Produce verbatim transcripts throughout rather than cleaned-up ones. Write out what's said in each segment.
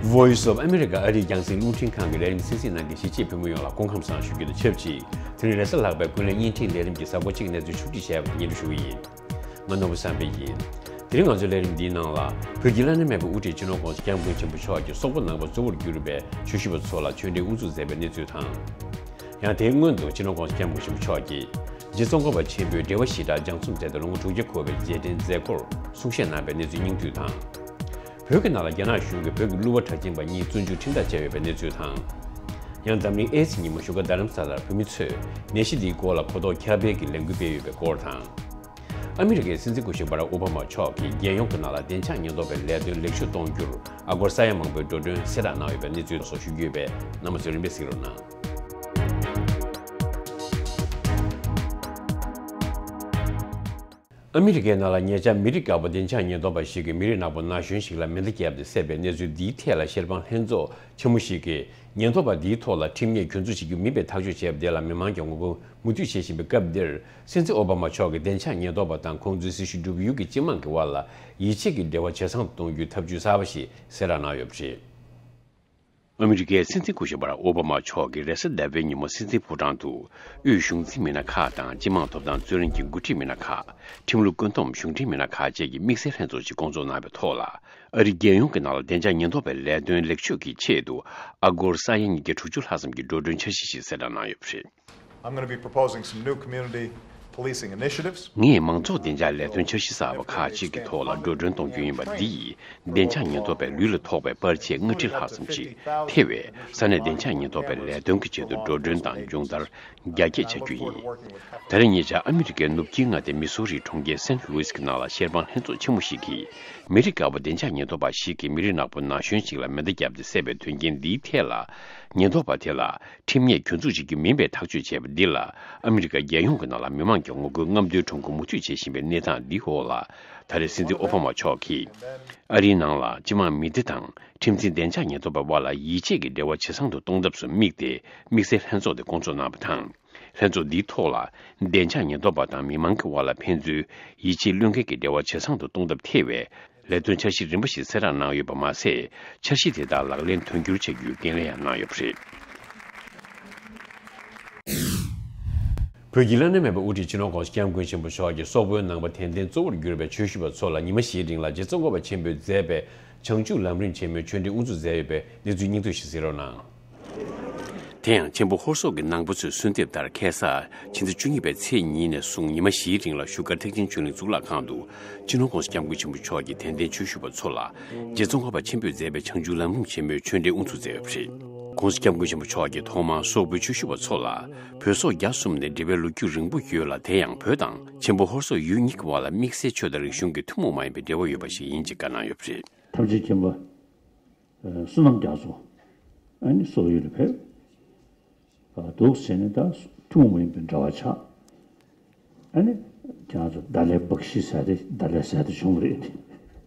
Voice of America ཨ་རིའི་རྒྱང་སྲིང་རླུང་འཕྲིན་ཁང་གི་ལས་རིམ་གསན་གཟིགས་གནང་མཁན་གཞིས་བྱེས་བོད་མི་ཡོངས་ལ་སྐུ་ཁམས་བཟང་ཞུ་རྒྱུ་དང་ཆབས་ཅིག་དེ་རིང་རེས་གཟའ་ལྷག་པའི་ཀུན་གླེང་བརྙན་འཕྲིན་ལས་རིམ་གྱི་གཟའ་འཁོར་གཅིག་གནས་ཚུལ་ཕྱོགས་སྒྲིག་བྱས་པ་སྙན་སྒྲོན་ཞུ་གི་ཡིན། ང་ནོར་བུ་བསམ་འཕེལ་ཡིན། དེ་རིང་ང་ཚོའི་ལས་རིམ་འདིའི་ནང་ལ། བོད་ཀྱི་བླ་ན་མེད་པའི་དབུ་ཁྲིད་སྤྱི་ནོར་༸གོང་ས་༸སྐྱབས་མགོན་ཆེན་པོ་མཆོག་གིས་སོག་པོ་ནང་པ་གཙོ་བོར་གྱུར་པའི་ཆོས་ཞུ་བ་ཚོ་ལ་ཆོས་འབྲེལ་དབུ་འཛུགས་མཛད་པའི་གནས་ཚུལ་དང་། ཡང་དེའི་སྔོན་དུ་སྤྱི་ནོར་༸གོང་ས་༸སྐྱབས་མགོན་ཆེན་པོ་མཆོག་གིས་རྗེ་ཙོང་ཁ་པ་ཆེན་པོའི་འགྲེལ་པ་བཞི་སྦྲགས་སྦྱང་རྩོམ་མཛད་དེ་ལོ་ངོ་དྲུག་བརྒྱ་འཁོར་བའི་རྗེས་དྲན་མཛད་སྒོར་གསུང་བཤད་གནང་བའི་གནས་ཚུལ་སྙིང་བསྡུས་དང་། བོད་ཀྱི་ནང་ལ་རྒྱ་ནག་གཞུང་གིས་བོད་ཀྱི་གླུ་བ་གྲགས་ཅན་པ་གཉིས་བཙོན་འཇུག་ཁྲིམས་ཐག་བཅད་ཡོད་པའི་གནས་ཚུལ་དང་། ཡང་འཛམ་གླིང་ཨེ་ཛི་ཉིན་མོ་བཞུགས་སྒར་རྡ་རམ་ས་ལར་བོད་མི་ཚོས་ནད་གཞི་འདིའི་སྐོར་ལ་གོ་རྟོགས་ཁྱབ་སྤེལ་གྱི་ལས་འགུལ་སྤེལ་ཡོད་པའི་སྐོར་དང་། ཨ་མི་རི་ཀའི་སྲིད་འཛིན་སྐུ་ཞབས་བྷ་རག་ཨོ་བྷ་མ་མཆོག་གིས་རྒྱལ་ཡོངས་ཀྱི་ནང་ལ་བདེ་འཇགས་ཉེན་རྟོག་པའི་ལས་དོན་ལེགས་ཤོས་གཏོང་རྒྱུར་ཨ་སྒོར་ས་ཡ་མང་པོའི་འགྲོ་གྲོན་གསལ་བསྒྲགས་གནང་ཡོད་པའི་གནས་ཚུལ་སོགས་ཞུ་རྒྱུ་ཡོད་པས། རྣམ་པ་ཚོས་རིམ་པས་གཟིགས་རོགས་གནང་། ཨ་མི་རི་ཀའི་ནང་ལ་ཉེ་ཆར་མི་རིགས་དཀར་པོ་བདེ་འཇགས་ཉེན་རྟོག་པ་ཞིག་གིས་མི་རིགས་ནག་པོ་ན་གཞོན་ཞིག་ལ་མེ་མདའ་བརྒྱབ་སྟེ་བསད་པའི་གནས་ཚུལ་འདིའི་ཐད་ལ་ཤེར་ཕང་ལྷན་ཚོགས་ཆེན་མོ་ཞིག་གིས། ཉེན་རྟོག་པ་འདིའི་ཐོག་ལ་ཁྲིམས་ཉེས་གྱོད་འཛུགས་བྱེད་རྒྱུ་མིན་པའི་ཐག་གཅོད་བྱས་པ་དེ་ལ་མི་མང་གིས་ངོ་རྒོལ་མུ་མཐུད་བྱེད་བཞིན་པའི་སྐབས་འདིར། སྲིད་འཛིན་ཨོ་བྷ་མ་མཆོག་གིས་བདེ་འཇགས་ཉེན་རྟོག་པ་དང་ཁོང་ཚོའི་སྲི་ཞུ་སྒྲུབ་ཡུལ་གྱི་སྤྱི་དམངས་ཀྱི་དབར་ལ་ཡིད་ཆེས་ཀྱི་འབྲེལ་བ་ཇེ་བཟང་དུ་གཏོང་རྒྱུའི་ཐབས་ཇུས་གསར་པ་ཞིག་གསལ་བསྒྲགས་གནང་ཡོད་པ་རེད། ཨ་མི་རི་ཀའི་སྲིད་འཛིན་སྐུ་ཞབས་བྷ་རག་ཨོ་བྷ་མ་མཆོག་གིས་རེས་གཟའ་ཟླ་བའི་ཉིན་མོ་སྲིད་འཛིན་ཕོ་བྲང་དུ། དབུས་གཞུང་འཛིན་མི་སྣ་ཁག་དང་སྤྱི་དམངས་ཐོབ་ཐང་རྩོད་ལེན་གྱི་འགོ་ཁྲིད་མི་སྣ་ཁག་ཁྲིམས་ལུགས་བཀོད་འདོམས་གཞུང་འབྲེལ་མི་སྣ་ཁག་བཅས་ཀྱི་དམིགས་བསལ་ལྷན་ཚོགས་ཤིག་བསྐོང་ཚོགས་གནང་བའི་ཐོག་ལ། ཨ་རིའི་རྒྱལ་ཡོངས་ཀྱི་ནང་ལ་བདེ་འཇགས་ཉེན་རྟོག་པའི་ལས་དོན་ལེགས་བཅོས་ཀྱི་ཆེད་དུ་ཨ་སྒོར་ས་ཡ་ཉིས་བརྒྱ་དྲུག་ཅུ་ལྷག་ཙམ་གྱི་འགྲོ་གྲོན་འཆར་གཞི་ཞིག་གསལ་བསྒྲགས་གནང་ཡོད་པ་རེད། I'm going to be proposing some new community policing initiatives. ངས་མང་ཚོགས་བདེ་འཇགས་ལས་དོན་འཆར་གཞི་གསར་པ་ཁག་ཅིག་གི་ཐོག་ལ་འགྲོ་གྲོན་གཏོང་རྒྱུ་ཡིན་པ་འདི་ཡིས་བདེ་འཇགས་ཉེན་རྟོག་པའི་ལུས་ལ་ཐོགས་པའི་པར་ཆས་ལྔ་ཁྲི་ལྷག་ཙམ་ཞིག་ཐེ་བའི་ས་གནས་བདེ་འཇགས་ཉེན་རྟོག་པའི་ལས་དོན་གྱི་ཆེད་དུ་འགྲོ་གྲོན་དང་སྦྱོང་བརྡར་རྒྱ་སྐྱེད་བྱ་རྒྱུ་ཡིན། ད་རེས་ཉེ་ཆར་ཨ་མི་རི་ཀའི་ནུབ་དཀྱིལ་མངའ་སྡེ་མི་སོ་རིའི་གྲོང་ཁྱེར་སེན་ལུའིས་ཀྱི་ནང་ལ་ཤེར་ཕང་ལྷན་ཚོགས་ཆེན་མོ་ཞིག་གིས་མི་རིགས་དཀར་པོ་བདེ་འཇགས་ཉེན་རྟོག་པ་ཞིག་གིས་མི་རིགས་ནག་པོ་ན་གཞོན་ཞིག་ལ་མེ་མདའ་བརྒྱབ་སྟེ་བསད་པའི་དོན་རྐྱེན་འདིའི་ཐད་ལ། ཉེན་རྟོག་པ་དེ་ལ་ཁྲིམས་ཉེས་གྱོད་འཛུགས་བྱེད་རྒྱུ་མིན་པའི་ཐག་གཅོད་བྱས་པ་འདི་ལ་ཨ་མི་རི་ཀ་རྒྱལ་ཡོངས་ཀྱི་ནང་ལ་མི་མང་གི་ངོ་རྒོལ་རྔམ་སྟོན་ཁྲོམ་སྐོར་མུ་མཐུད་བྱེད་བཞིན་པའི་གནས་སྟངས་འདིའི་འོག་ལ། ད་རེས་སྲིད་འཛིན་ཨོ་བྷ་མ་མཆོག་གིས་ཨ་རིའི་ནང་ལ་སྤྱི་དམངས་མི་སྡེ་དང་ཁྲིམས་འཛིན་བདེ་འཇགས་ཉེན་རྟོག་པའི་དབར་ལ་ཡིད་ཆེས་ཀྱི་འབྲེལ་བ་ཇེ་བཟང་དུ་གཏོང་ཐབས་སུ་དམིགས་ཏེ་དམིགས་བསལ་ལྷན་ཚོགས་དེ་བསྐོང་ཚོགས་གནང་བ་དང་། ལྷན་ཚོགས་འདིའི་ཐོག་ལ་བདེ་འཇགས་ཉེན་རྟོག་པ་དང་མི་མང་གི་དབར་ལ་ཕན་ཚུན་ཡིད་ཆེས་བློས་འགེལ་གྱི་འབྲེལ་བ་ཇེ་བཟང་དུ་གཏོང་ཐབས་ཐེ་བའི་ལས་དོན་འཆར་གཞི་རིམ་པ་ཞིག་གསལ་བསྒྲགས་གནང་ཡོད་པ་མ་ཟད། འཆར་གཞི་དེ་དག་ལག་ལེན་དོན་འཁྱོལ་བྱ་རྒྱུའི་འགན་ལེན་ཡང་གནང་ཡོད་པ་རེད། བོད་ཀྱི་བླ་ན་མེད་པའི་དབུ་ཁྲིད་སྤྱི་ནོར་༸གོང་ས་༸སྐྱབས་མགོན་ཆེན་པོ་མཆོག་གིས་སོག་པོའི་ནང་པ་དད་ལྡན་གཙོ་བོར་གྱུར་པའི་ཆོས་ཞུ་བ་ཚོ་ལ་ཉི་མ་བཞིའི་རིང་ལ་རྗེ་ཙོང་ཁ་པ་ཆེན་པོས་མཛད་པའི་བྱང་ཆུབ་ལམ་རིམ་ཆེན་མོའི་ཆོས་འབྲེལ་དབུ་འཛུགས་མཛད་ཡོད་པའི་གནས་ཚུལ་སྙིང་བསྡུས་ཤིག་གཟིགས་རོགས་གནང་། དེ་ཡང་ཆེན་པོ་ཧོར་སོག་གི་ནང་པ་ཚོས་གསོལ་འདེབས་ལྟར་ཁ་སང་ཕྱི་ཚེས་བཅུ་གཉིས་པའི་ཚེས་གཉིས་ནས་བཟུང་ཉི་མ་བཞིའི་རིང་ལ་བཞུགས་སྒར་ཐེག་ཆེན་ཆོས་གླིང་གཙུག་ལག་ཁང་དུ་སྤྱི་ནོར་༸གོང་ས་༸སྐྱབས་མགོན་ཆེན་པོ་མཆོག་གིས་དད་ལྡན་ཆོས་ཞུ་བ་ཚོ་ལ་རྗེ་ཙོང་ཁ་པ་ཆེན་པོས་མཛད་པའི་བྱང་ཆུབ་ལམ་རིམ་ཆེན་མོའི་ཆོས་འབྲེལ་དབུ་འཛུགས་མཛད་ཡོད་པ་རེད། ༸གོང་ས་༸སྐྱབས་མགོན་ཆེན་པོ་མཆོག་གིས་ཐོག་མར་སོག་པོའི་ཆོས་ཞུ་བ་ཚོ་ལ་བོད་སོག་རྒྱ་གསུམ་ནས་འབྲེལ་བའི་ལོ་རྒྱུས་རིང་པོ་ཡོད་ལ། དེ་ཡང་བོད་དང་ཆེན་པོ་ཧོར་སོག་ཡུལ་གཉིས་ཀྱི་དབར་ལ་དམིགས་བསལ་ཆོས་དང་རིག་གཞུང་གི་ཐུན་མོང་མ་ཡིན་པའི་འབྲེལ་བ་ཡོད་པ་ཞིག་ཡིན་ཅེས་བཀའ་གནང་ཡོད་པ་རེད། ཐམས་ཅད་མཁྱེན་པ། བསོད་ནམས་རྒྱ་མཚོ། ཨ་ནི་སོག་ཡུལ་ལ་ཕེབས། འདུག་བྱས་ནས་ད་ཐུན་མོང་མ་ཡིན་པའི་འབྲེལ་བ་ཆགས། ཨ་ནི་ཁྱེད་རང་ཚོ་ད་ལའི་བྷག་ཤི་ཟེར་ཏེ་ད་ལའི་ཟེར་ཏེ་བྱུང་བ་རེད།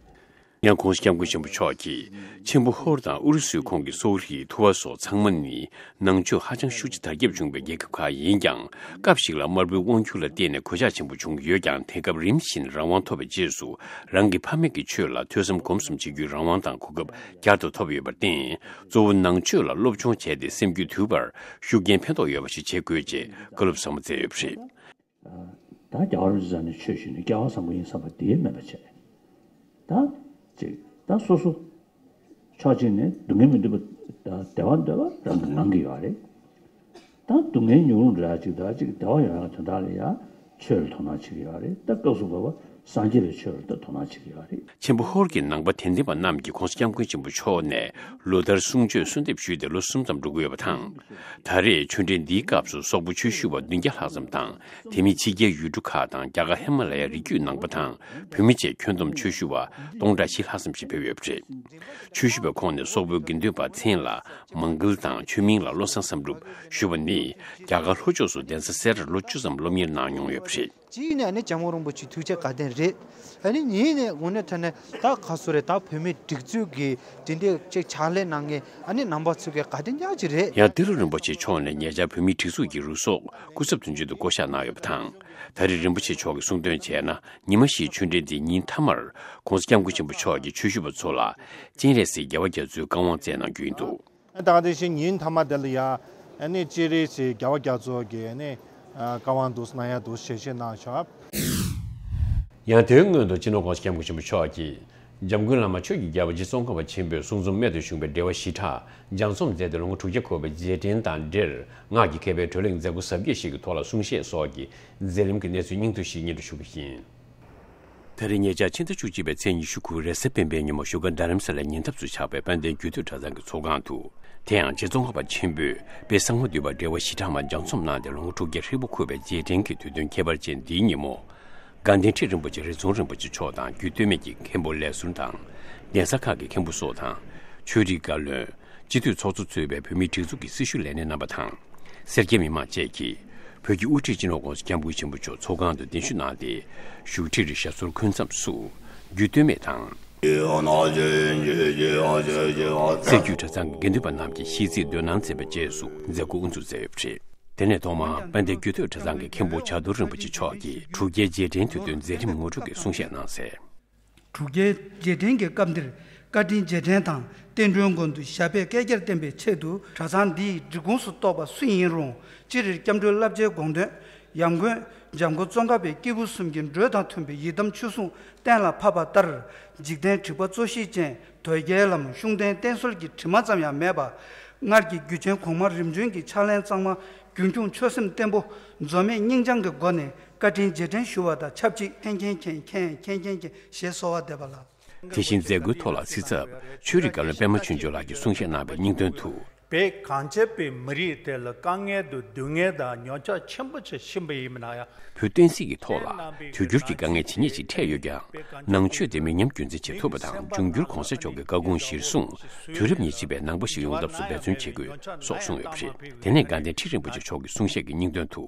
ཡང་༸གོང་ས་༸སྐྱབས་མགོན་ཆེན་པོ་མཆོག་གིས་ཆེན་པོ་ཧོར་དང་ཨུ་རུ་སུའི་ཁོངས་ཀྱི་སོག་རིགས་ཐུ་བ་སོགས་ཚང་མ་ནི་ནང་ཆོས་ཧ་ཅང་ཤུགས་ཆེ་དར་ཁྱབ་བྱུང་བའི་རྒྱལ་ཁབ་ཁག་ཡིན་ཀྱང་། སྐབས་ཤིག་ལ་དམར་པོའི་དབང་སྒྱུར་ལ་བརྟེན་ནས་གོད་ཆག་ཆེན་པོ་བྱུང་ཡོད་ཀྱང་། དེང་སྐབས་རིམ་བཞིན་རང་དབང་ཐོབ་པའི་རྗེས་སུ་རང་གི་ཕ་མེས་ཀྱི་ཆོས་ལ་ཐོས་བསམ་སྒོམ་གསུམ་བྱེད་རྒྱུའི་རང་དབང་དང་གོ་སྐབས་བསྐྱར་དུ་ཐོབ་ཡོད་པར་བརྟེན། གཙོ་བོ་ནང་ཆོས་ལ་སློབ་སྦྱོང་བྱས་ཏེ་སེམས་རྒྱུད་དུལ་བར་ཤུགས་རྐྱེན་ཕན་ཐོགས་ཡོད་པ་ཞིག་བྱེད་དགོས་ཅེས་བཀའ་སློབ་གསར་པ་སྩལ་ཡོད་པ་རེད། ད་རྒྱལ་བ་རིན་པོ་ཆེ་ནས་ཆོས་ཞུས་ནས་སྐལ་བ་བཟང་པོ་ཡིན་བསམ་པ་དེ་མེད་པ་བྱས། ད་ཅིག་ད་སོ་སོ་ཕྱོགས་གཅིག་ནས་སྡུག་བསྔལ་མི་འདོད་པ་ད་བདེ་བ་འདོད་པ་རང་གི་ངང་གི་ཡོད་རེད། ད་སྡུག་བསྔལ་མྱོང་རུང་འདྲ་ཅིག་ད་ཅིག་བདེ་བ་ཡོང་ཡག་དོན་དག་ལ་ཡ་ཆོས་ལ་དོ་སྣང་བྱེད་ཀྱི་ཡོད་རེད། ད་སྐབས་སུ་བབ་པ་སངས་རྒྱས་པའི་ཆོས་ལ་ད་དོ་སྣང་བྱེད་ཀྱི་ཡོད་རེད། ཆེན་པོ་ཧོར་གྱི་ནང་པ་དད་ལྡན་པ་རྣམས་ཀྱིས་༸གོང་ས་༸སྐྱབས་མགོན་ཆེན་པོ་མཆོག་ནས་ལོ་ལྟར་གསུང་ཆོས་གསོལ་འདེབས་ཞུས་ཏེ་ལོ་གསུམ་ཙམ་འགྲོ་གི་ཡོད་པ་དང་། ད་རེས་ཆོས་འབྲེལ་འདིའི་སྐབས་སུ་སོག་པོ་ཆོས་ཞུ་བ་བདུན་བརྒྱ་ལྷག་ཙམ་དང་། དེ་མིན་ཕྱི་རྒྱལ་ཡུལ་གྲུ་ཁག་དང་རྒྱ་གར་ཧི་མ་ལ་ཡའི་རི་རྒྱུད་ནང་པ་དང་བོད་མི་བཅས་ཁྱོན་བསྡོམས་ཆོས་ཞུ་བ་སྟོང་ཕྲག་བཞི་ལྷག་ཙམ་ཞིག་ཕེབས་ཡོད་པ་རེད། ཆོས་ཞུ་བའི་ཁོངས་ནས་སོག་པོའི་དགེ་འདུན་པ་མཚན་ལ་མང་གལ་དང་ཆོས་མིང་ལ་བློ་བཟང་བསམ་གྲུབ་ཞུ་བ་ནི་རྒྱ་གར་ལྷོ་ཕྱོགས་སུ་གདན་ས་སེ་རར་ལོ་བཅུ་ཙམ་སློབ་གཉེར་གནང་མྱོང་ཡོད་པ་རེད། གཅིག་ནས་ཨ་ནི་འཇམ་མགོན་རིན་པོ་ཆེ་ཐུགས་རྗེ་བཀའ་དྲིན་རེད། ཨ་ནི་གཉིས་ནས་དངོས་གནས་དྲང་གནས་ད་ག་སུ་རེད། ད་བོད་མིའི་སྒྲིག་འཛུགས་ཀྱི་དེ་འདྲའི་ཅིག་ཕྱག་ལས་གནང་མཁན་ཨ་ནི་རྣམ་པ་ཚོ་གི་བཀའ་དྲིན་ཉག་གཅིག་རེད། ཡང་ཏི་རུ་རིན་པོ་ཆེ་མཆོག་ནས་ཉེ་ཆར་བོད་མིའི་སྒྲིག་འཛུགས་ཀྱི་རུ་ཚོགས་སྐུ་ཚབ་དོན་གཅོད་དུ་བསྐོ་གཞག་གནང་ཡོད་པ་དང་། ད་རེས་རིན་པོ་ཆེ་མཆོག་གིས་གསུངས་དོན་བྱས་ན། ཉི་མ་བཞིའི་ཆོས་འབྲེལ་འདིའི་ཉིན་མཐའ་མར་༸གོང་ས་༸སྐྱབས་མགོན་ཆེན་པོ་མཆོག་གིས་ཆོས་ཞུ་བ་ཚོ་ལ་སྤྱན་རས་གཟིགས་རྒྱལ་བ་རྒྱ་མཚོའི་བཀའ་དབང་སྩལ་གནང་རྒྱུ་ཡིན་འདུག། ད་ག་དེ་བཞིན་ཉིན་མཐའ་མ་དེ་ལ་ཡང་ཨ་ནི་སྤྱན་རས་གཟིགས་རྒྱལ་བ་རྒྱ་མཚོ་གི་ཨ་ནི་བཀའ་དབང་འདུག་གནང་ཡ་འདུག་ཞལ་བཞེས་གནང་ཤག། ཡང་དེའི་སྔོན་དུ་སྤྱི་ནོར་༸གོང་ས་༸སྐྱབས་མགོན་ཆེན་པོ་མཆོག་གིས་འཇམ་མགོན་བླ་མ་ཆོས་ཀྱི་རྒྱལ་པོ་རྗེ་ཙོང་ཁ་པ་ཆེན་པོས་གསུང་རྩོམ་རྨད་དུ་བྱུང་བའི་འགྲེལ་པ་བཞི་ཕྲག་ལྗགས་རྩོམ་མཛད་དེ་ལོ་ངོ་དྲུག་བརྒྱ་འཁོར་བའི་རྗེས་དྲན་དང་འབྲེལ་སྔགས་ཀྱི་མཁས་པའི་བགྲོ་གླེང་མཛད་སྒོ་གཟབ་རྒྱས་ཤིག་གི་ཐོག་ལ་གསུང་བཤད་སོགས་ཀྱི་མཛད་རིམ་གྱི་གནས་ཚུལ་སྙིང་བསྡུས་ཤིག་སྙན་སྒྲོན་ཞུ་གི་ཡིན། ད་རེས་ཉེ་ཆར་ཕྱི་ཟླ་བཅུ་གཅིག་པའི་ཚེས་ཉི་ཤུ་དགུ་རེས་གཟའ་སྤེན་པའི་ཉིན་མོ་བཞུགས་སྒར་རྡ་རམ་ས་ལའི་ཉེ་འདབས་སུ་ཆགས་པའི་དཔལ་ལྡན་རྒྱུད་སྟོད་གྲྭ་ཚང་གི་ཚོགས་ཁང་དུ། དེ་ཡང་རྗེ་ཙོང་ཁ་པ་ཆེན་པོས་དཔལ་གསང་བ་འདུས་པ་འགྲེལ་པ་བཞི་ཕྲག་མ་ལྗགས་རྩོམ་གནང་སྟེ་ལོ་ངོ་དྲུག་བརྒྱ་ཧྲིལ་པོ་འཁོར་བའི་རྗེས་དྲན་གྱི་དུས་སྟོན་ཁྱད་པར་ཅན་འདིའི་ཉིན་མོ། དགའ་ལྡན་ཁྲི་རིན་པོ་ཆེ་རི་ཛོང་རིན་པོ་ཆེ་མཆོག་དང་རྒྱུད་སྟོད་སྨད་ཀྱི་མཁན་པོ་ལས་ཟུར་དང་། གདན་ས་ཁག་གི་མཁན་པོ་སོགས་དང་། ཆོས་རིག་བཀའ་བློན། སྤྱི་འཐུས་ཚོགས་གཙོ་གཙོས་པའི་བོད་མིའི་སྒྲིག་འཛུགས་ཀྱི་སྲི་ཞུ་ལས་སྣེ་རྣམ་པ་དང་། སེར་སྐྱ་མི་མང་བཅས་ཀྱིས་བོད་ཀྱི་དབུ་ཁྲིད་སྤྱི་ནོར་༸གོང་ས་༸སྐྱབས་མགོན་ཆེན་པོ་མཆོག་ཚོགས་ཁང་དུ་གདན་ཞུ་གནང་སྟེ། བཞུགས་ཁྲིར་ཞབས་སོར་འཁོད་མཚམས་སུ། རྒྱུད་སྟོད་སྨད་དང་། སྲིད་བྱུས་གྲྭ་ཚང་གི་དགེ་འདུན་པ་རྣམས་ཀྱིས་ཤིས་ཚིག་འདོན་གནང་མཛད་པའི་རྗེས་སུ་མཛད་སྒོ་དབུ་འཛུགས་མཛད་ཡོད་པ་རེད། དེ་ནས་ཐོག་མར་དཔལ་ལྡན་རྒྱུད་སྟོད་གྲྭ་ཚང་གི་མཁན་པོ་བྱ་རྡོར་རིན་པོ་ཆེ་མཆོག་གིས་དྲུག་བརྒྱའི་རྗེས་དྲན་དུས་སྟོན་མཛད་རིམ་ངོ་སྤྲོད་ཀྱི་གསུང་བཤད་གནང་གསལ། དྲུག་བརྒྱའི་རྗེས་དྲན་གྱི་སྐབས་འདིར་བཀའ་དྲིན་རྗེས་དྲན་དང་བསྟན་འགྲོའི་མགོན་དུ་ཞབས་པད་བསྐལ་བརྒྱར་བརྟན་པའི་ཆེད་དུ། གྲྭ་ཚང་འདིའི་སྒྲིག་ཁོངས་སུ་གཏོགས་པ་སུ་ཡིན་རུང་། སྤྱིར་སྐྱབས་འགྲོའི་བསླབ་བྱའི་དགོངས་དོན། ཡབ་མགོན་འཇམ་མགོན་ཙོང་ཁ་པའི་སྐྱེས་བུ་གསུམ་གྱི་འགྲོས་དང་མཐུན་པའི་ཡི་དམ་ཆོས་སྲུང་གཏན་ལ་ཕབ་པ་ལྟར། འཇིག་རྟེན་དྲེགས་པ་རྩོད་གཞི་ཅན། དོལ་རྒྱལ་ལམ་ཤུགས་ལྡན་བསྟེན་གསོལ་གྱི་དྲི་མ་ཙམ་ཡང་མེད་པ། སྔར་གྱི་རྒྱུད་ཆེན་གོང་མ་རིམ་བྱོན་གྱི་ཕྱག་ལེན་གཙང་མ། རྒྱུན་འཁྱོངས་ཆོད་སེམས་བརྟན་པོ། འཛོལ་མེད་སྙིང་བཅངས་ཀྱི་སྒོ་ནས་བཀའ་དྲིན་རྗེས་དྲན་ཞུ་བ་དང་ཆབས་ཅིག། མཁྱེན་མཁྱེན་མཁྱེན། མཁྱེན་མཁྱེན་མཁྱེན་མཁྱེན་ཞེས་གསོལ་བ་འདེབས་པ་ལགས། དེ་བཞིན་མཛད་སྒོའི་ཐོག་ལ་སྲིད་ཚབ་ཆོས་རིག་བཀའ་བློན་པད་མ་ཆོས་འབྱོར་ལགས་ཀྱིས་གསུང་བཤད་གནང་བའི་སྙིང་དོན་དུ། བོད་གངས་ཅན་པའི་མི་རིགས་དེ་ལ་དཀའ་ངལ་དང་སྡུག་བསྔལ་དང་ཉམ་ཆག་ཆེན་པོ་ཅིག་ཕྱིན་པ་ཡིན་ན་ཡང་། བོད་བསྟན་སྲིད་ཀྱི་ཐོག་ལ་དུས་འགྱུར་གྱི་དཀའ་ངལ་ཇི་སྙེད་ཅིག་འཕྲད་ཡོད་ཀྱང་། ནང་ཆོས་དེ་མི་ཉམས་རྒྱུན་འཛིན་བྱེད་ཐུབ་པ་དང་། འབྱུང་འགྱུར་གོང་ས་མཆོག་གི་བཀའ་དགོངས་གཞིར་བཟུང་། དུས་རབས་ཉེར་གཅིག་པའི་ནང་པ་ཞིག་ཡོང་ཐབས་སུ་འབད་བརྩོན་བྱེད་དགོས་སོགས་གསུངས་ཡོད་པ་རེད། དེ་ནས་དགའ་ལྡན་ཁྲི་རིན་པོ་ཆེ་མཆོག་གི་གསུང་བཤད་ཀྱི་སྙིང་དོན་དུ།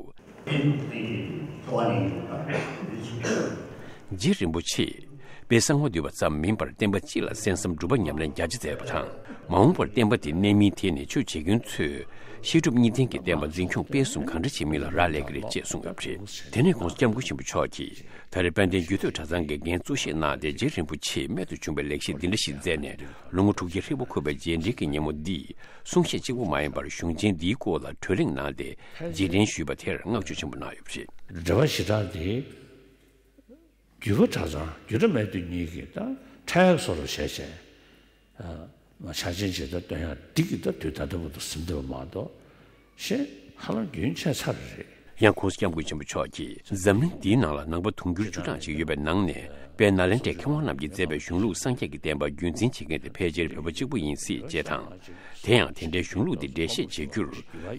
རྗེ་རིན་པོ་ཆེས་དཔལ་གསང་བ་འདུས་པ་ཙམ་མིན་པར་བསྟན་པ་སྤྱི་ལ་གསན་བསམ་སྒྲུབ་པ་ཉམས་ལེན་རྒྱ་ཆེ་མཛད་པ་དང་། མ་འོངས་པར་བསྟན་པ་དེ་གནས་མིན་དེ་ནི་ཆོས་བྱེད་མཁན་ཚོས་བཤད་སྒྲུབ་གཉིས་ལྡན་གྱི་བསྟན་པ་འཛིན་སྐྱོང་སྤེལ་གསུམ་གང་འདྲ་བྱེད་མིན་ལ་རག་ལས་ཀྱི་རེད་ཅེས་གསུངས་ཡོད་པ་རེད། དེ་ནས་༸གོང་ས་༸སྐྱབས་མགོན་ཆེན་པོ་མཆོག་གིས་ད་རེས་དཔལ་ལྡན་རྒྱུད་སྟོད་གྲྭ་ཚང་གི་འགན་གཙོ་བཞེས་གནང་སྟེ། རྗེ་རིན་པོ་ཆེས་རྨད་དུ་བྱུང་བའི་ལེགས་བཤད་འདི་འདྲ་ཞིག་མཛད་ནས་ལོ་ངོ་དྲུག་བརྒྱ་ཧྲིལ་པོ་འཁོར་བའི་རྗེས་དྲན་གྱི་ཉིན་མོ་འདིས། གསུང་བཤད་གཅིག་པུ་མ་ཡིན་པར་གཞུང་ཆེན་འདིའི་སྐོར་ལ་བགྲོ་གླེང་གནང་སྟེ་རྗེས་དྲན་ཞུས་པ་དེར་བསྔགས་བརྗོད་ཆེན་པོ་གནང་ཡོད་པ་རེད། འགྲེལ་པ་བཞི་ཕྲག་འདི་རྒྱུད་པ་གྲྭ་ཚང་རྒྱུད་གྲྭ་སྨད་སྟོད་གཉིས་ཀྱིས་ད་ཕྲ་ཡག་བཟོ་འདྲ་བྱས་བྱས། ཕྱག་ཆེན་ཇི་ལྟར་སྟོན་ཡག་འདི་གི་ད་དུས་ད་ལྟ་བར་དུ་ཟིན་བསྡད་པ་མ་གཏོགས། ཞེས་ཧ་ལམ་རྒྱུན་ཆད་ཚར་རེད། ཡང་༸གོང་ས་༸སྐྱབས་མགོན་ཆེན་པོ་མཆོག་གིས་འཛམ་གླིང་འདིའི་ནང་ལ་ནང་པ་དུང་ཕྱུར་བཅུ་གྲངས་ཤིག་ཡོད་པའི་ནང་ནས། དཔལ་ནཱ་ལེནྡྲའི་མཁས་དབང་རྣམས་ཀྱིས་མཛད་པའི་གཞུང་ལུགས་སངས་རྒྱས་ཀྱི་བསྟན་པ་རྒྱུན་འཛིན་བྱེད་མཁན་དེ་ཕལ་ཆེར་བོད་པ་གཅིག་པུ་ཡིན་སྲིད་ཅེས་དང་། དེ་ཡང་དེ་འདྲའི་གཞུང་ལུགས་དེ་འགྲེལ་བཤད་བྱེད་རྒྱུར་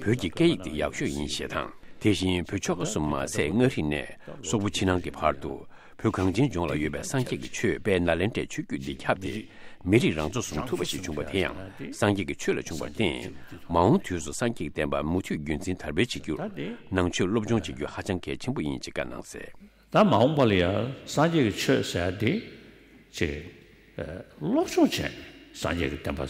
བོད་ཀྱི་སྐད་ཡིག་དེ་ཡག་ཤོས་ཡིན་ཞེས་དང་། དེ་བཞིན་བོད་ཆོལ་ཁ་གསུམ་མ་ཟད་མངའ་རིས་ནས་སོག་པོ་ཕྱི་ནང་གི་བར་དུ། བོད་གངས་ཅན་ལྗོངས་ལ་ཡོད་པའི་སངས་རྒྱས་ཀྱི་ཆོས་དཔལ་ནཱ་ལེནྡྲའི་ཆོས་བརྒྱུད་འདི་ཁྱབ་སྟེ། མི་རིགས་རང་ཚོགས་སུ་ཐུབ་པ་ཞིག་བྱུང་བ་དེ་ཡང་སངས་རྒྱས་ཀྱི་ཆོས་ལ་བྱུང་བར་བརྟེན། མ་འོངས་དུས་སུ་སངས་རྒྱས་ཀྱི་བསྟན་པ་མུ་མཐུད་རྒྱུན་འཛིན་དར་སྤེལ་བྱེད་རྒྱུར་ནང་ཆོས་སློབ་སྦྱོང་བྱེད་རྒྱུ་ཧ་ཅང་གལ་ཆེན་པོ་ཡིན་ཅེས་བཀའ་གནང་གསལ། ད་མ་འོངས་པ་ལ་ཡང་སངས་རྒྱས་ཀྱི་ཆོས་ཟེར་ཡ་འདི་ཅིག་སློབ་སྦྱོང་བྱས་ནས་སངས་རྒྱས་ཀྱི་བསྟན་པ།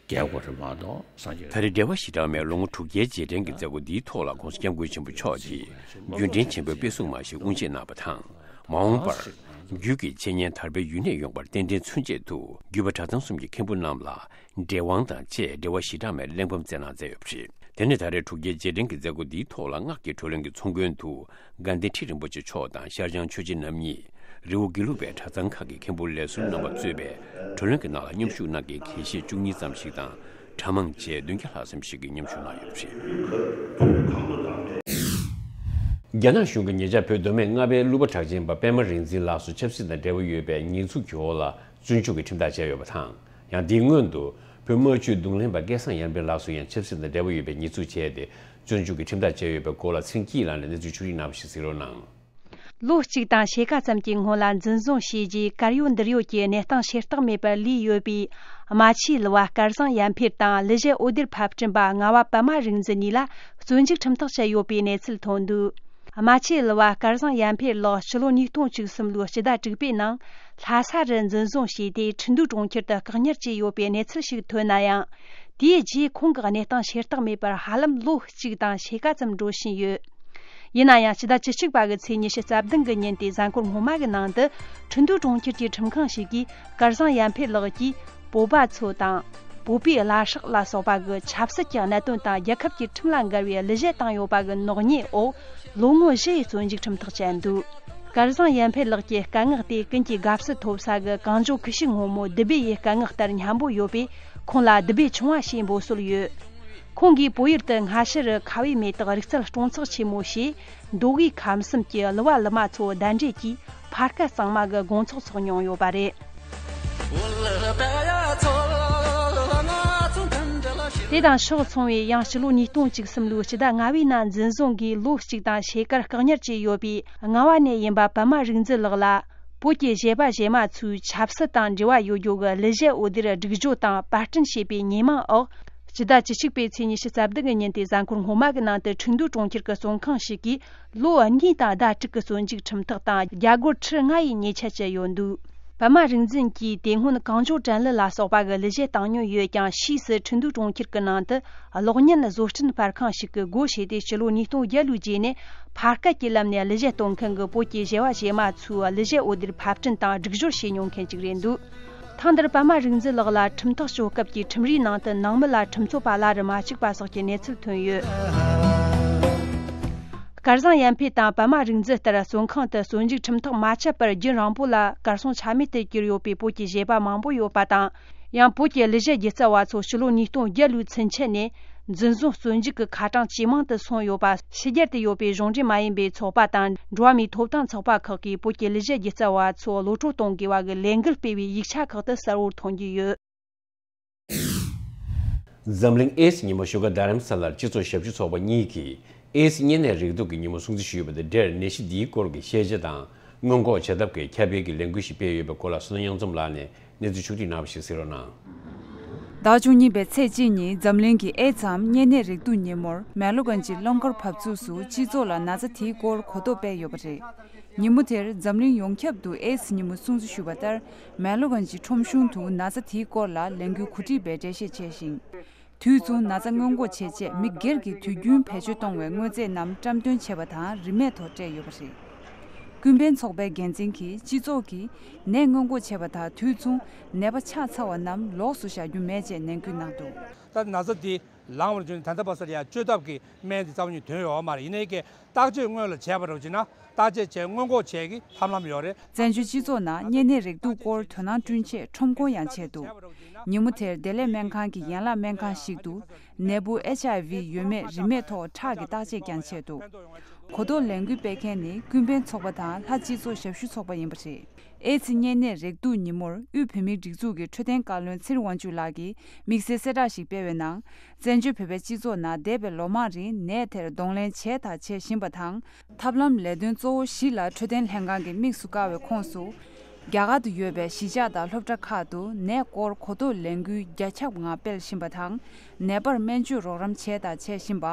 རྒྱལ་སྐོར་རེད་མ་གཏོགས་སངས་རྒྱས། ད་རེས་འགྲེལ་པ་བཞི་ཕྲག་མའི་ལོ་ངོ་དྲུག་བརྒྱའི་རྗེས་དྲན་གྱི་མཛད་སྒོ་འདིའི་ཐོག་ལ་༸གོང་ས་༸སྐྱབས་མགོན་ཆེན་པོ་མཆོག་གིས་རྒྱུན་འབྲེལ་ཆེན་པོའི་དཔེ་གཟུགས་མ་ཞིག་དབུ་འབྱེད་གནང་བ་དང་། མ་འོངས་པར་རྒྱུད་ཀྱི་འཆད་ཉན་དར་སྤེལ་ཡུན་གནས་ཡོང་བར་རྟེན་འབྲེལ་མཚོན་ཆེད་དུ་རྒྱུད་པ་གྲྭ་ཚང་གསུམ་གྱི་མཁན་པོ་རྣམས་ལ་འབྲེལ་དབང་དང་བཅས་འགྲེལ་པ་བཞི་ཕྲག་མའི་གླེགས་བམ་སྩལ་གནང་མཛད་ཡོད་པ་རེད། དེ་ནས་ད་རེས་དྲུག་བརྒྱའི་རྗེས་དྲན་གྱི་མཛད་སྒོ་འདིའི་ཐོག་ལ་སྔགས་ཀྱི་བགྲོ་གླེང་གི་ཚོགས་མགོན་དུ། དགའ་ལྡན་ཁྲི་རིན་པོ་ཆེ་མཆོག་དང་ཤར་བྱང་ཆོས་རྗེ་རྣམ་གཉིས། རི་བོ་དགེ་ལུགས་པའི་གྲྭ་ཚང་ཁག་གི་མཁན་པོ་ལས་ཟུར་རྣམ་པ་གཙོས་པའི་བགྲོ་གླེང་གི་ནང་ལ་མཉམ་ཞུགས་གནང་མཁན་དགེ་བཤེས་བཅུ་གཉིས་ཙམ་ཞིག་དང་། གྲྭ་མང་བཅས་བདུན་བརྒྱ་ལྷག་ཙམ་ཞིག་གིས་མཉམ་ཞུགས་གནང་ཡོད་པ་རེད། རྒྱ་ནག་གཞུང་གིས་ཉེ་ཆར་བོད་མདོ་སྨད་རྔ་པའི་གླུ་པ་གྲགས་ཅན་པ་པད་མ་རིག་འཛིན་ལགས་སུ་ཆབ་སྲིད་དང་འབྲེལ་བ་ཡོད་པའི་ཉེས་འཛུགས་ཀྱི་འོག་ལ་བཙོན་འཇུག་གི་ཁྲིམས་ཐག་བཅད་ཡོད་པ་དང་། ཡང་དེའི་སྔོན་དུ་བོད་རྨ་ཆུའི་རྡུང་ལེན་པ་སྐལ་བཟང་ཡར་འཕེལ་ལགས་སུ་ཡང་ཆབ་སྲིད་དང་འབྲེལ་བ་ཡོད་པའི་ཉེས་འཛུགས་བྱས་ཏེ། བཙོན་འཇུག་གི་ཁྲིམས་ཐག་བཅད་ཡོད་པའི་སྐོར་ལ་ཚེ་རིང་སྐྱིད་ལགས་ནས་གནས་ཚུལ་ཕྱོགས་སྒྲིག་གནང་བ་ཞིག་གཟིགས་རོགས་གནང་། ལོ་གཅིག་དང་ཕྱེད་ཀ་ཙམ་གྱི་སྔོན་ལ་འཛིན་བཟུང་བྱས་རྗེས་གར་ཡོད་འདིར་ཡོད་ཀྱི་གནས་སྟངས་ཤེས་རྟོགས་མེད་པར་ལུས་ཡོད་པའི་རྨ་ཆུའི་གླུ་བ་སྐལ་བཟང་ཡར་འཕེལ་དང་གླུ་གཞས་འོད་སྡེར་ཕབ་སྐྲུན་པ་རྔ་བ་པད་མ་རིག་འཛིན་གཉིས་ལ་བཙོན་འཇུག་ཁྲིམས་ཐག་བཅད་ཡོད་པའི་གནས་ཚུལ་ཐོན་འདུག། རྨ་ཆུའི་གླུ་བ་སྐལ་བཟང་ཡར་འཕེལ་ལགས་ཕྱི་ལོ་ཉིས་སྟོང་བཅུ་གསུམ་ལོའི་སྤྱི་ཟླ་དྲུག་པའི་ནང་ལྷ་ས་རུ་འཛིན་བཟུང་བྱས་ཏེ་ཁྲིན་ཏུའུ་གྲོང་ཁྱེར་དུ་བཀག་ཉར་བྱས་ཡོད་པའི་གནས་ཚུལ་ཞིག་ཐོན་ན་ཡང་། དེའི་རྗེས་ཁོང་གི་གནས་སྟངས་ཤེས་རྟོགས་མེད་པར་ཧ་ལམ་ལོ་གཅིག་དང་ཕྱེད་ཀ་ཙམ་འགྲོ་བཞིན་ཡོད། ཡིན་ན་ཡང་སྤྱི་ཟླ་བཅུ་གཅིག་པ་གི་ཚེས་ཉི་ཤུ་རྩ་བདུན་གི་ཉིན་དེ་གཟའ་འཁོར་སྔོན་མ་གི་ནང་དུ་ཁྲིན་ཏུའུ་གྲོང་ཁྱེར་གྱི་ཁྲིམས་ཁང་ཞིག་གིས་སྐལ་བཟང་ཡར་འཕེལ་ལགས་ཀྱིས་བོད་པ་ཚོ་དང་། བོད་པའི་བླ་སྲོག་ལ་སོགས་པ་གི་ཆབ་སྲིད་ཀྱི་གནད་དོན་དང་རྒྱལ་ཁབ་ཀྱི་ཁྲིམས་ལ་འགལ་བའི་གླུ་གཞས་བཏང་ཡོད་པ་གི་ནག་ཉེས་འོག་ལོ་ངོ་བཞི་ཡི་བཙོན་འཇུག་ཁྲིམས་ཐག་བཅད་འདུག་སྐལ་བཟང་ཡར་འཕེལ་ལགས་ཀྱི་སྐད་ངག་དེ་ཀུན་གྱིས་དགའ་བསུ་ཐོབ་ས་གི་གངས་ལྗོངས་ཁུ་བྱུག་སྔོན་མོ་དིལ་བུ་ཡི་སྐད་ངག་ལྟར་སྙན་པོ་ཡོད་པས། ཁོང་ལ་དིལ་བུ་ཆུང་བ་ཞེས་འབོད་སྲོལ་ཡོད། ཁོང་གིས་བོད་ཡུལ་དུ་སྔ་ཕྱི་རུ་ཁ་བའི་མེ་ཏོག་རིག་རྩལ་སྲུང་ཚགས་ཆེན་མོ་ཞེས། མདོ་དབུས་ཁམས་གསུམ་གྱི་གླུ་བ་གླུ་མ་ཚོ་གདན་འདྲེན་གྱིས་ཕ་སྐད་གཙང་མ་གི་དགོང་ཚོགས་འཚོགས་མྱོང་ཡོད་པ་རེད། དེ་དང་ཕྱོགས་མཚུངས་པའི་ཡང་ཕྱི་ལོ་ཉིས་སྟོང་བཅུ་གསུམ་ལོའི་སྤྱི་ཟླ་ལྔ་པའི་ནང་འཛིན་བཟུང་གིས་ལོ་གཅིག་དང་ཕྱེད་ཀར་བཀག་ཉར་བྱས་ཡོད་པའི་རྔ་བ་ནས་ཡིན་པ་པདྨ་རིག་འཛིན་ལགས་ལ། བོད་ཀྱི་གཞས་པ་གཞས་མ་ཚོའི་ཆབ་སྲིད་དང་འབྲེལ་བ་ཡོད་རྒྱུ་གི་གླུ་གཞས་འོད་སྡེར་སྒྲིག་སྦྱོར་དང་པར་སྐྲུན་བྱས་པའི་ཉེས་མིང་འོག་སྤྱི་ཟླ་བཅུ་གཅིག་པའི་ཚེས་ཉི་ཤུ་རྩ་བདུན་གི་ཉིན་དེ་གཟའ་འཁོར་སྔོན་མ་གི་ནང་དུ་ཁྲིན་ཏུའུ་གྲོང་ཁྱེར་གྱི་བཙོན་ཁང་ཞིག་གིས་ལོ་གཉིས་དང་ཟླ་དྲུག་གི་བཙོན་འཇུག་ཁྲིམས་ཐག་དང་རྒྱ་སྒོར་ཁྲི་ལྔ་ཡི་ཉེས་ཆད་བཅད་ཡོད་འདུག་པདྨ་རིག་འཛིན་གྱིས་དེ་སྔོན་གངས་ལྗོངས་དྲན་གླུ་ལ་སོགས་པ་གི་གླུ་གཞས་བཏང་མྱོང་ཡོད་ཀྱང་། ཕྱིས་སུ་ཁྲིན་ཏུའུ་གྲོང་ཁྱེར་གྱི་ནང་དུ་གློག་བརྙན་བཟོ་སྐྲུན་པར་ཁང་ཞིག་གི་སྒོ་ཕྱེ་སྟེ་ཕྱི་ལོ་ཉིས་སྟོང་བརྒྱད་ལོའི་རྗེས་ནས་ཕར་སྐད་ཀྱི་ལམ་ནས་གླུ་གཞས་གཏོང་མཁན་གྱི་བོད་ཀྱི་གཞས་པ་གཞས་མ་ཚོའི་གླུ་གཞས་འོད་སྡེར་ཕབ་སྐྲུན་དང་སྒྲིག་སྦྱོར་བྱེད་མྱོང་མཁན་ཅིག་རེད་འདུག་ཐེངས་འདིར་པདྨ་རིག་འཛིན་ལགས་ལ་ཁྲིམས་ཐག་གཅོད་སྐབས་ཀྱི་ཁྲིམས་རའི་ནང་དུ་ནང་མི་ལ་ཁྲིམས་རྩོད་པ་གླ་རུ་མ་བཅུག་པ་སོགས་ཀྱི་གནས་ཚུལ་ཐོན་ཡོད། སྐལ་བཟང་ཡར་འཕེལ་དང་པདྨ་རིག་འཛིན་ལྟར་བཙོན་ཁང་དུ་བཙོན་འཇུག་ཁྲིམས་ཐག་མ་ཆད་པར་རྒྱུན་རིང་པོ་ལ་གར་སོང་ཆ་མེད་དུ་གྱུར་ཡོད་པའི་བོད་ཀྱི་གཞས་པ་མང་པོ་ཡོད་པ་དང་། ཡང་བོད་ཀྱི་གླུ་གཞས་སྒྱུ་རྩལ་བ་ཚོ་ཕྱི་ལོ་ཉིས་སྟོང་བརྒྱད་ལོའི་ཚུན་ཆད་ནས་འཛིན་བཟུང་བཙོན་འཇུག་གི་ཁ་གྲངས་ཇེ་མང་དུ་སོང་ཡོད་པ། ཕྱི་རྒྱལ་དུ་ཡོད་པའི་གཞུང་འབྲེལ་མ་ཡིན་པའི་ཚོགས་པ་དང་འགྲོ་བ་མིའི་ཐོབ་ཐང་ཚོགས་པ་ཁག་གིས་བོད་ཀྱི་གླུ་གཞས་སྒྱུ་རྩལ་བ་ཚོ་གློད་བཀྲོལ་གཏོང་དགོས་པ་གི་ལས་འགུལ་སྤེལ་བའི་ཡིག་ཆ་ཁག་ཏུ་གསལ་བོར་མཐོང་རྒྱུ་ཡོད། འཛམ་གླིང་ཨེ་ཛི་ཉིན་མོ་བཞུགས་སྒར་རྡ་རམ་ས་ལར་སྤྱི་ཚོགས་ཞབས་ཞུ་ཚོགས་པ་གཉིས་ཀྱིས་ཨེ་ཛི་གཉན་ནད་རེག་དུག་གི་ཉིན་མོ་སྲུང་བརྩི་ཞུས་པ་དང་འབྲེལ། ནད་གཞི་འདིའི་སྐོར་གྱི་ཤེས་བྱ་དང་སྔོན་འགོག་བྱེད་ཐབས་ཀྱི་ཁྱབ་སྤེལ་གྱི་ལས་འགུལ་ཞིག་སྤེལ་ཡོད་པའི་སྐོར་ལ་བསོད་ནམས་གཡུང་ཚོམས་ལགས་ནས་གནས་ཚུལ་ཕྱོགས་བསྒྲིགས་གནང་བ་ཞིག་གཟིགས་རོགས་གནང་། ཟླ་བཅུ་གཉིས་པའི་ཚེས་གཅིག་ཉིན་འཛམ་གླིང་གི་ཨེ་ཛི་འམ་གཉན་ནད་རེག་དུག་ཉིན་མོར་མེ་ལོ་གན་ཇི་རླངས་འཁོར་འབབ་ཚུགས་སུ་སྤྱི་ཚོགས་ལ་ན་ཚ་དེའི་སྐོར་གོ་རྟོགས་སྤེལ་ཡོད་པ་རེད། ཉིན་མོ་དེར་འཛམ་གླིང་ཡོངས་ཁྱབ་ཏུ་ཨེ་ཛི་ཉིན་མོ་སྲུང་བརྩི་ཞུས་པ་ལྟར། མེ་ལོ་གན་ཇི་ཁྲོམ་གཞུང་དུ་ན་ཚ་དེའི་སྐོར་ལ་ལས་འགུལ་གོ་སྒྲིག་པའི་འགྲེལ་བཤད་བྱས་ཤིང་། དུས་མཚུངས་ན་ཚ་སྔོན་འགོག་བྱེད་ཆེད་མི་སྒེར་གྱིས་དུས་རྒྱུན་བེད་སྤྱོད་གཏོང་བའི་དངོས་རྫས་རྣམས་བཀྲམ་སྟོན་བྱས་པ་དང་རིན་མེད་ཐོག་སྤྲད་ཡོད་པ་རེད། ཀུན་ཕན་ཚོགས་པའི་འགན་འཛིན་གྱིས་སྤྱི་ཚོགས་ཀྱིས་ནད་སྔོན་འགོག་བྱས་པ་དང་དུས་མཚུངས་ནད་པ་ཆགས་ཚར་བ་རྣམས་ལོགས་སུ་བཞག་རྒྱུ་མེད་ཅེས་ནན་སྐུལ་གནང་འདུག་ད་ན་ཚ་འདི་ལངས་པར་འགྱུར་ནས་ད་ལྟ་བར་སར་ཡང་བཅོས་ཐབས་ཀྱི་སྨན་དེ་རྩ་བ་ཉིད་ཐོན་ཡོད་མ་རེད། ཡིན་ནའི་ཀྱི་བརྟག་དཔྱད་སྔོན་ལ་བྱས་པ་རེད་ཅེ་ན། བརྟག་དཔྱད་བྱས་སྔོན་འགོག་བྱེད་ཀྱི་ཐབས་ལམ་ཡོད་རེད། བཙན་བྱོལ་སྤྱི་ཚོགས་ནང་གཉན་ནད་རེག་དུག་སྐོར་དོ་སྣང་བསྐྲུན་ཆེད་ཁྲོམ་སྐོར་ཡང་བྱས་འདུག་ཉིན་མོ་དེར་བདེ་ལེགས་སྨན་ཁང་གི་ཡན་ལག་སྨན་ཁང་ཞིག་ཏུ་ནད་འབུ་ཨེཆ་ཨའི་ཝི་ཡོད་མེད་རིན་མེད་ཐོག་ཁྲག་གི་བརྟག་དཔྱད་ཀྱང་བྱས་འདུག་གོ་རྟོགས་ལས་འགུལ་སྤེལ་མཁན་ནི་ཀུན་ཕན་ཚོགས་པ་དང་ལྷ་སྤྱི་ཚོགས་ཞབས་ཞུ་ཚོགས་པ་ཡིན་པ་རེད། ཨེ་ཙི་གཉན་ནད་རེག་དུག་ཉིན་མོར་དབུས་བོད་མིའི་སྒྲིག་འཛུགས་ཀྱི་འཕྲོད་བསྟེན་བཀའ་བློན་ཚེ་རིང་དབང་ཕྱུག་ལགས་ཀྱིས་དམིགས་བསལ་གསལ་བསྒྲགས་ཤིག་སྤེལ་བའི་ནང་། བཙན་བྱོལ་བོད་པའི་སྤྱི་ཚོགས་ནང་འདས་པའི་ལོ་མང་རིང་ནད་དེར་གདོང་ལེན་བྱས་དང་བྱེད་བཞིན་པ་དང་། ཐབས་ལམ་ལས་དོན་གཙོ་བོ་བཞི་ལ་འཕྲོད་བསྟེན་ལྷན་ཁང་གིས་དམིགས་སུ་བཀར་བའི་ཁོངས་སུ། རྒྱ་གར་དུ་ཡོད་པའི་གཞིས་ཆགས་དང་སློབ་གྲྭ་ཁག་ཏུ་ནད་སྐོར་གོ་རྟོགས་ལས་འགུལ་རྒྱ་ཁྱབ་ངང་སྤེལ་བཞིན་པ་དང་། ནད་པར་སྨན་བཅོས་རོགས་རམ་བྱས་དང་བྱེད་བཞིན་པ།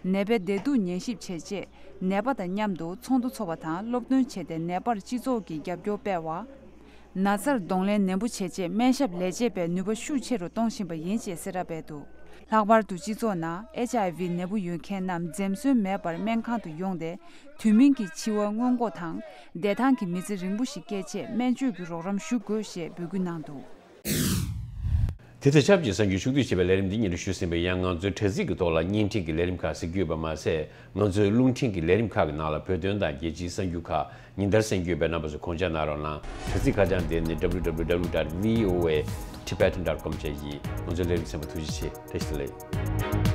ནད་པའི་བདེ་སྡུག་ཉན་ཞིབ་བྱེད་ཆེད་ནད་པ་དང་མཉམ་དུ་ཚོགས་འདུ་འཚོགས་པ་དང་སློབ་སྟོན་བྱས་ཏེ་ནད་པར་སྤྱི་ཚོགས་ཀྱི་རྒྱབ་སྐྱོར་སྤེལ་བ། ན་ཚར་གདོང་ལེན་ནན་པོ་བྱེད་ཆེད་སྨན་ཞབས་ལས་བྱེད་པའི་ནུས་པ་ཤུགས་ཆེ་རུ་གཏོང་བཞིན་པ་ཡིན་ཅེས་གསལ་བསྒྲགས་སྤེལ་འདུག་ལྷག་པར་དུ་སྤྱི་ཚོགས་ནང་ཨེཆ་ཨའི་ཝི་ནད་འབུ་ཡོད་མཁན་རྣམས་འཛེམ་ཟོན་མེད་པར་སྨན་ཁང་དུ་ཡོང་སྟེ། དུས་མིན་གྱི་འཆི་བ་སྔོན་འགོག་དང་། བདེ་ཐང་གི་མི་ཚེ་རིང་པོ་ཞིག་སྐྱེལ་ཆེད་སྨན་བཅོས་ཀྱི་རོགས་རམ་ཞུ་དགོས་ཞེས་འབོད་སྐུལ་གནང་འདུག་དེ་དང་ཆབས་ཅིག་གསར་འགྱུར་ཕྱོགས་བསྡུས་བྱས་པའི་ལས་རིམ་འདི་སྙན་སྒྲོན་ཞུས་ཟིན་པའི། ཡང་ང་ཚོའི་དྲ་ཚིགས་ཀྱི་ཐོག་ལ་བརྙན་འཕྲིན་གྱི་ལས་རིམ་ཁག་གཟིགས་རྒྱུ་ཡོད་པ་མ་ཟད། ང་ཚོའི་རླུང་འཕྲིན་གྱི་ལས་རིམ་ཁག་གི་ནང་ལ་བོད་དོན་དང་རྒྱལ་སྤྱིའི་གསར་འགྱུར་ཁག་ཉིན་ལྟར་གསན་རྒྱུ་ཡོད་པས་རྣམ་པ་ཚོས་དགོངས་འཇགས་གནང་རོགས་གནང་། དྲ་ཚིགས་ཁ་བྱང་དེ་ནི་www.voatibetan.com བཅས་ཡིན། ང་ཚོའི་ལས་རིམ་གསན་པར་ཐུགས་རྗེ་ཆེ། བཀྲ་ཤིས་བདེ་ལེགས།